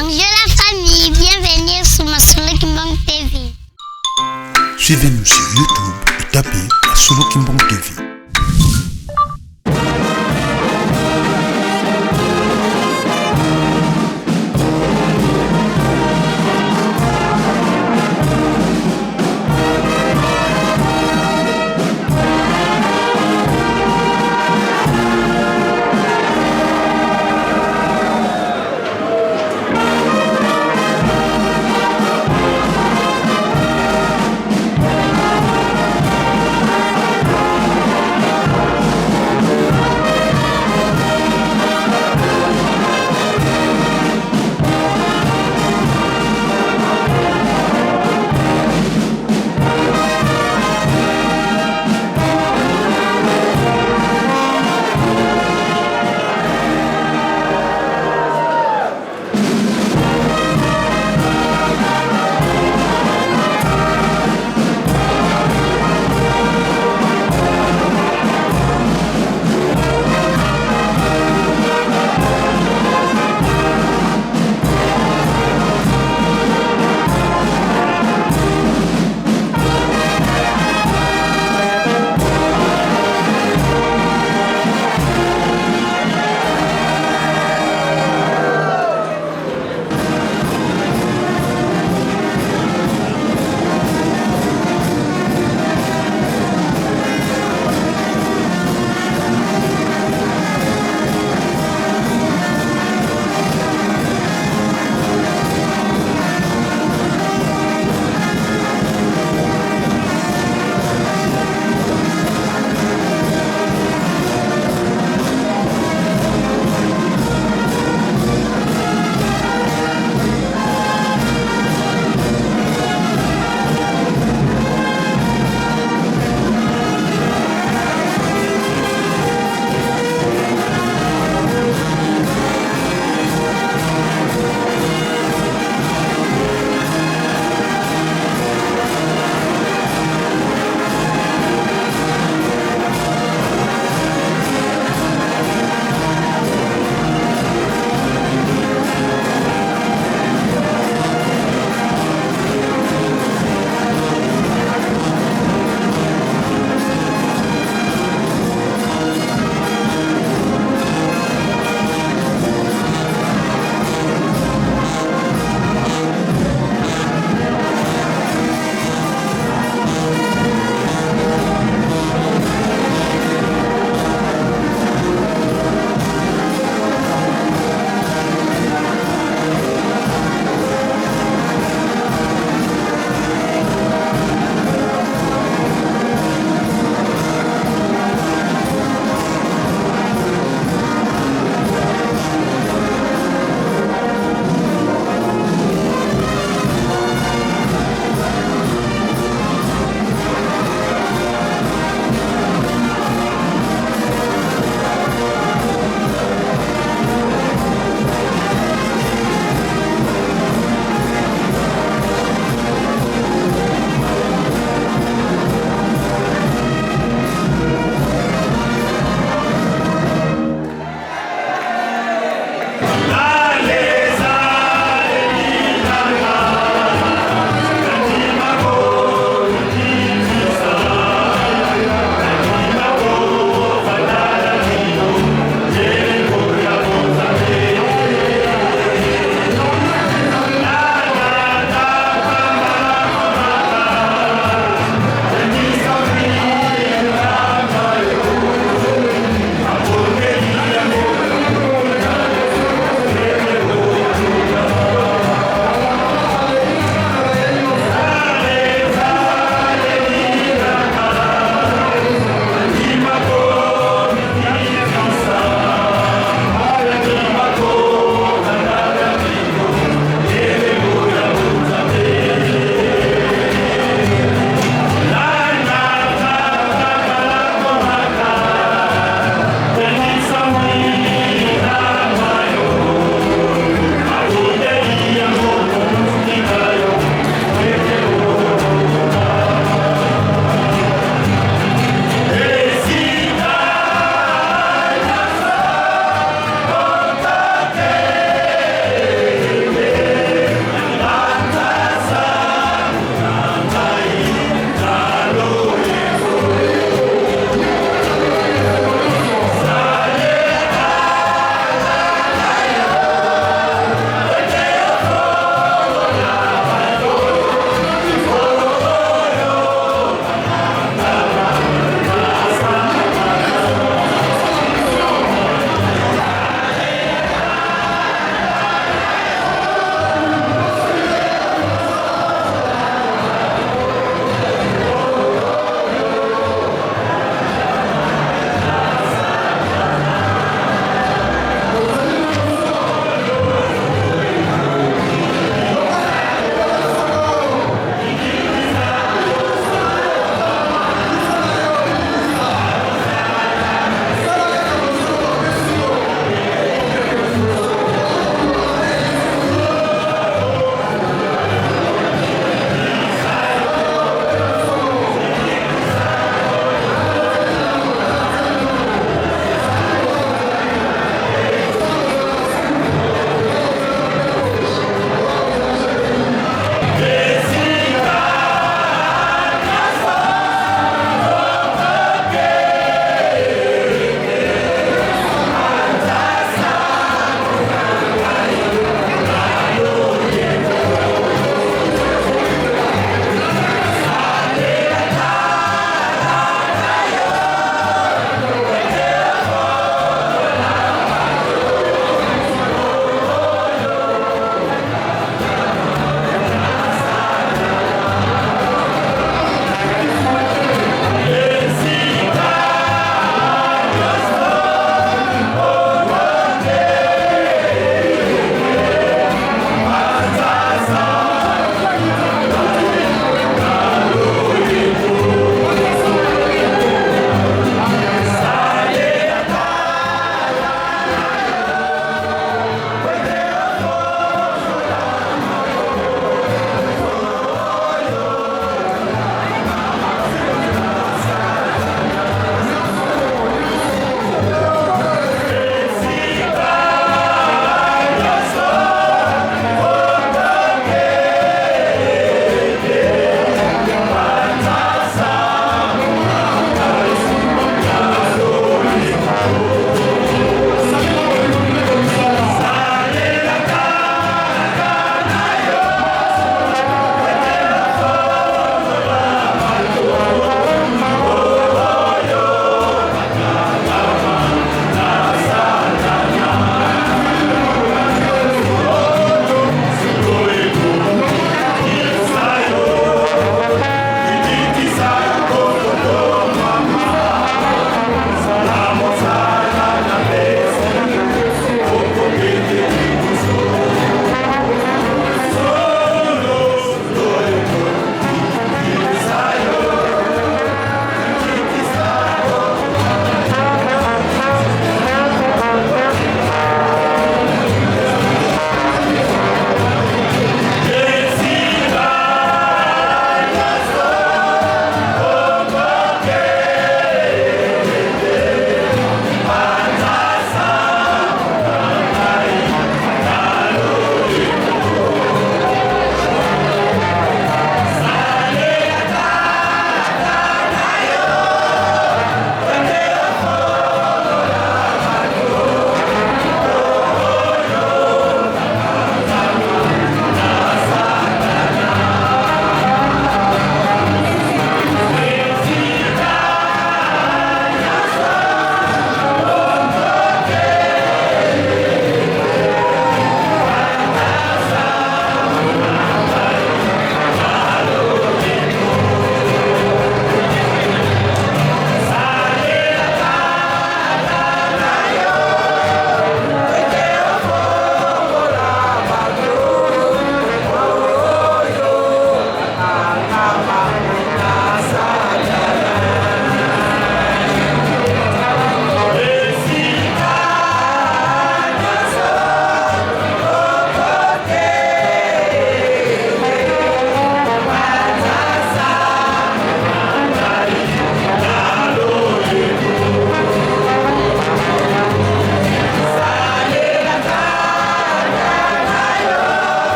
Bonjour la famille, bienvenue sur Masolo Kimbang TV. Suivez-nous sur YouTube et tapez Masolo Kimbang TV.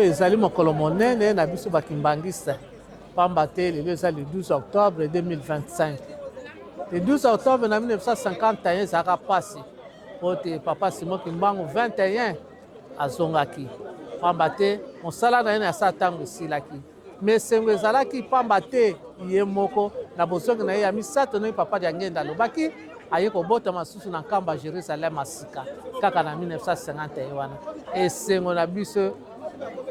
Ezali mokolo monene na biso bakimbangiste, pamba te lelo eza le 12 octobre 2025. Le 12 octobre na 1951 ezalaka mpasi mpo te papa Simon Kimbangu 21 azongaki, pamba te mosala na ye na sa ntango esilaki. Me esengo ezalaki pamba te ye moko na bozongi na ye ya misato, ndenge papa Diangenda alobaki, aye kobotama susu na nkamba Jerusalem ya sika kaka na 1951 wana. Esengo na biso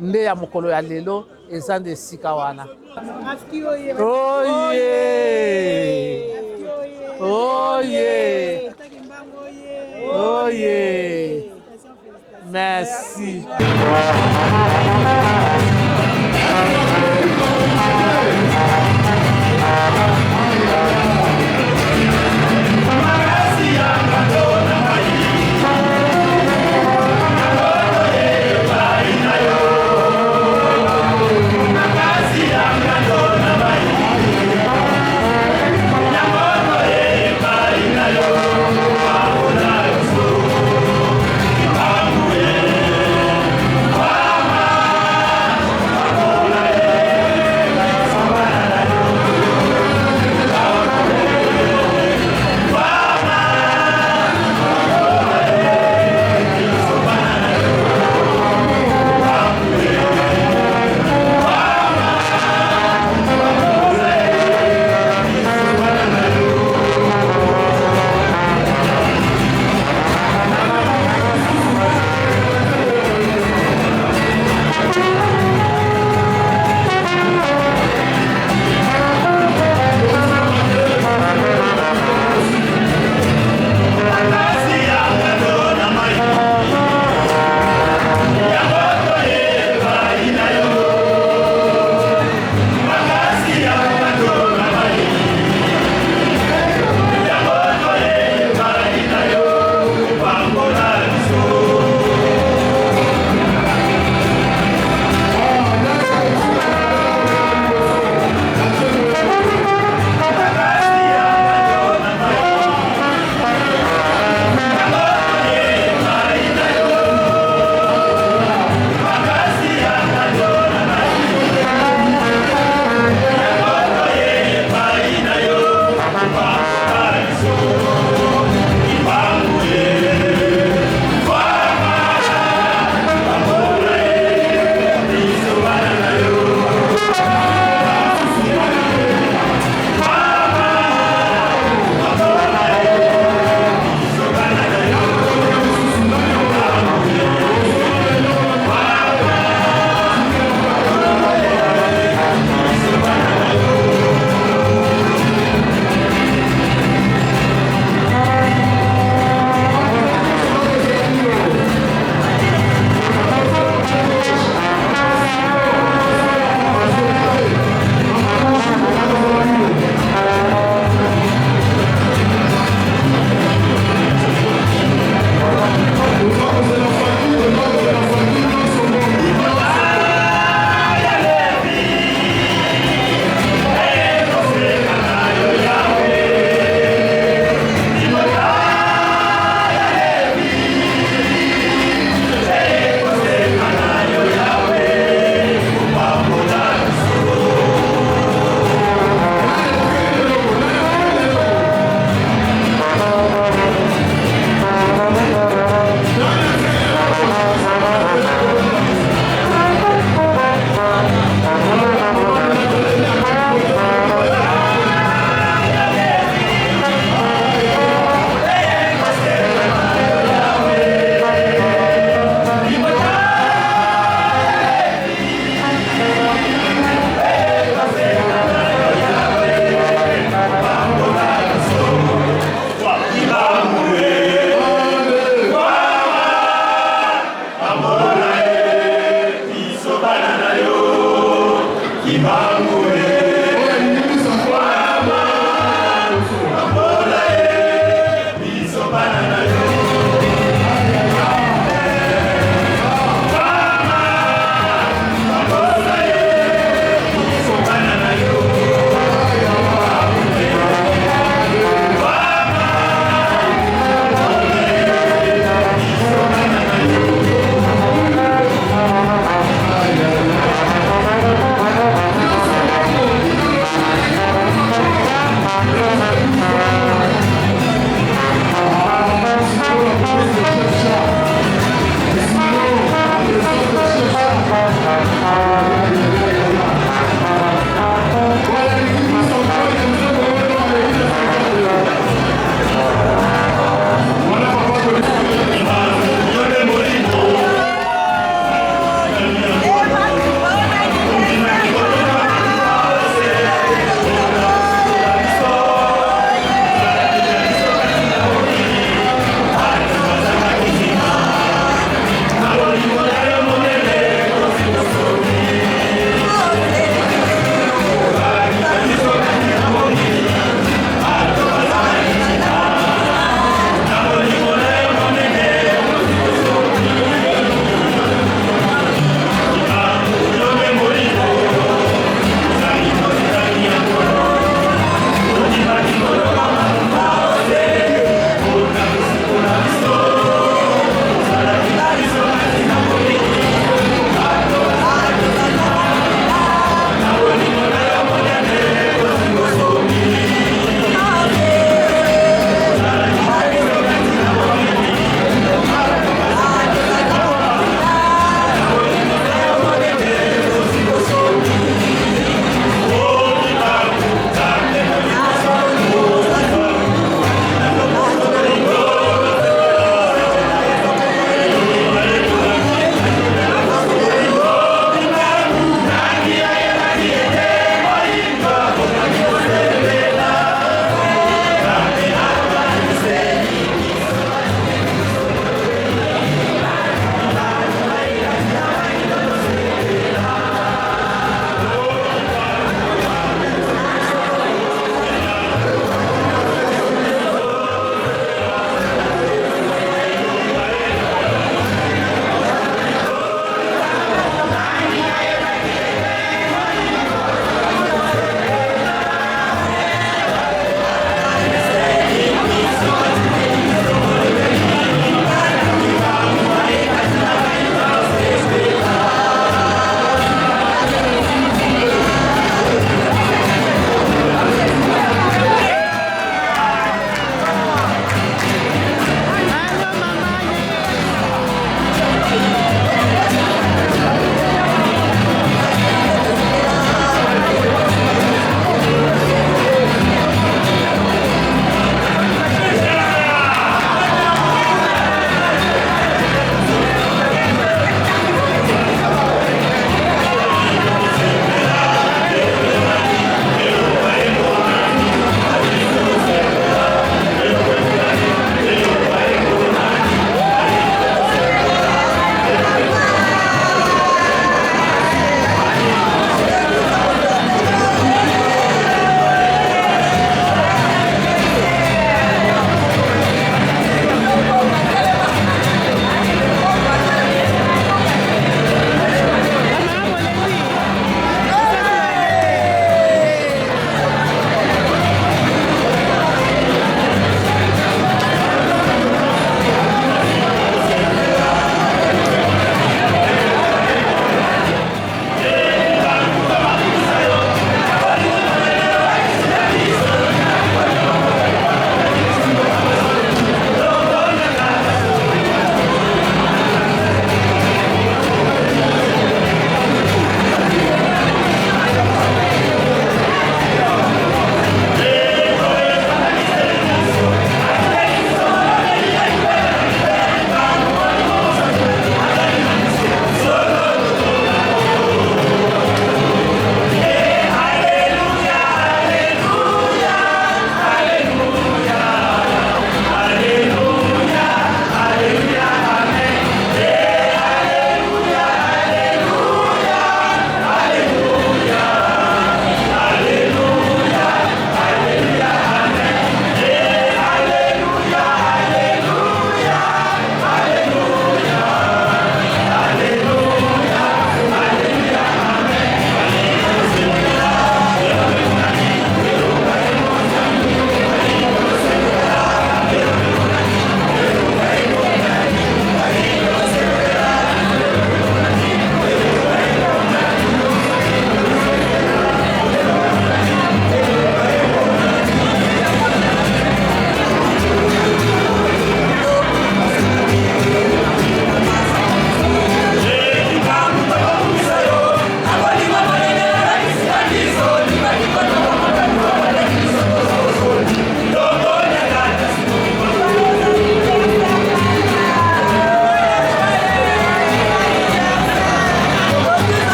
nde ya mokolo ya lelo eza nde esika wana. Oye! Oye! Oye! Merci.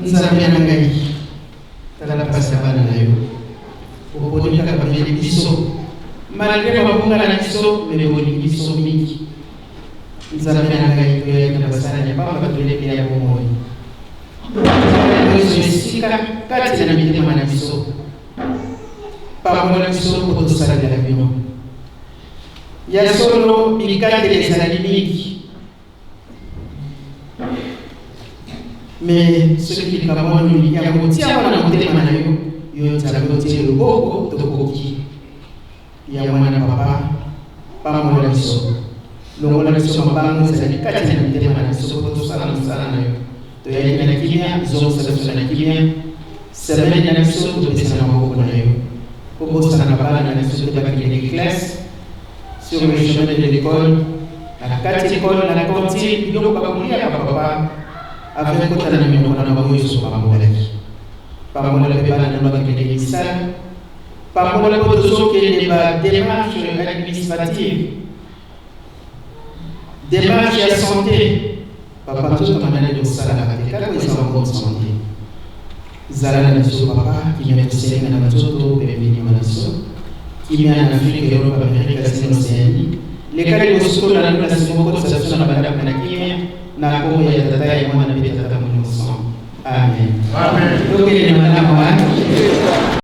Nzambe na ngai, tala mpasi ya bana na yo. Oponi kaka mbele biso, malgré mabunga na biso, mais bolingi biso mingi. Nzambe na ngai, toyaki na basani ya pamba, toleki ya bomoi. Nyonso esika kati na mitema na biso. Pambola biso mpo tosalela bino. Ya solo, bikateli ezali mingi. Mais soki likambo wana olingi yango, tia yango na motema na yo, yo Nzambe otie loboko, tokoki. Yango wana papa, pambola biso, longola biso mabango ezali kati na mitema na biso mpo tosala mosala na yo. Toyaki na kimia, zongisa biso na kimia. Semaine na biso topesa na maboko na yo. Kobosana bana na biso te bakendeki classe, sur le chemin de l'école, na kati école, na cantine, biloko bakoliaka papa, afin kota na minoko na bango nyonso pambolaki. Pambola mpe bana na bakendeki misala. Pambola mpo tozokende ba démarche administrative, démarche ya santé. Papa, nzoto maladi osalaka te, kaka eza en bonne santé. Zala na biso papa, kimia tosengi na banzoto mpe milimo na biso. Kimia na Afrique, Europe, Amérique, Asie na Océanie. Leka liboso tolanda na nsima, okotisa biso na bandako na kimia, na kombo ya Tata, ya Mwana mpe Tata Molimo Santo. Amen. Tokende malamu.